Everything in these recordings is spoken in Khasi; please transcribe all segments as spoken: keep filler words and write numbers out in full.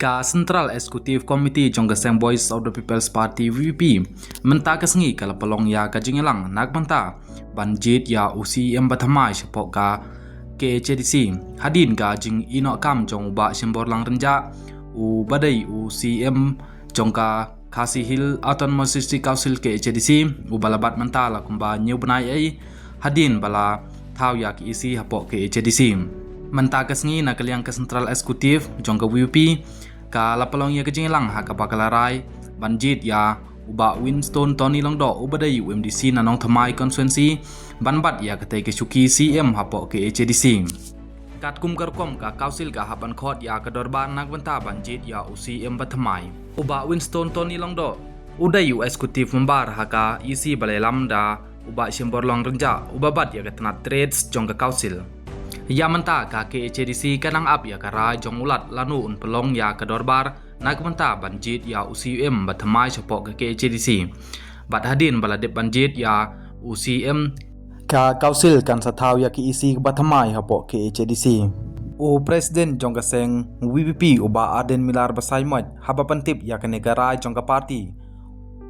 Ka Central Executive Committee jong ka seng Voice of the People's Party, V P P, mynta ka sngi ka la pynlong ïa ka jingïalang na ka bynta ban jied ïa u C E M ba thymmai shapoh ka K H A D C. Hadien ka jingïehnoh kam jong u Bah Shimborlang Rynjah, u ba dei u C E M jong ka Khasi Hills Autonomous District Council, K H A D C, u ba la bat mynta la kumba hynñiew bnai ei hadien ba la thaw ïa ka E C hapoh K H A D C. Mynta ka sngi, na ka liang ka Central Executive jong ka V P P, ka la pynlong ïa ka jingïalang ha kaba ka la rai ban jied ïa u Bah Winston Tony Lyngdoh, u ba dei u M D C na Nongthymmai constituency, ban bat ïa katei ka shuki C E M hapoh K H A D C. Katkum ka rukom, ka Council ka hap ban khot ïa ka dorbar na ka bynta ban jied ïa u C E M ba thymmai. U Bah Winston Tony Lyngdoh u dei u executive member ha ka E C ba la ïalam da u Bah Shimborlang Rynjah, u ba bat ïa ka tnat trades jong ka Council. Ïa mynta ka K H A D C ka nang ap ïa ka rai jong u lad lano un pynlong ïa ka dorbar na ka bynta ban jied ïa u C E M ba thymmai shapoh ka K H A D C. Bad hadien ba la dep ban jied ïa u C E M, ka Council kan sa thaw ïa ka E C ba thymmai hapoh K H A D C. U President jong ka seng V P P, u Bah Ardent Miller Basaiawmoit, haba pyntip ïa kane ka rai jong ka party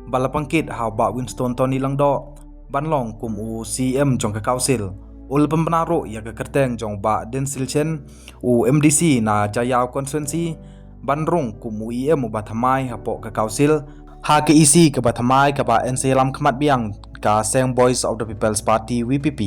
ba la pynkit ha u Bah Winston Tony Lyngdoh ban long kum u C E M jong ka Council, u la pynbna ruh ïa ka kyrteng jong u Bah Densil Shen, u M D C na Jaïaw constituency, ban rung kum u E M u ba thymmai hapoh ka Council ha ka E C ka ba thymmai kaba yn sa ïalam khmat biang ka seng Voice of the People's Party, V P P.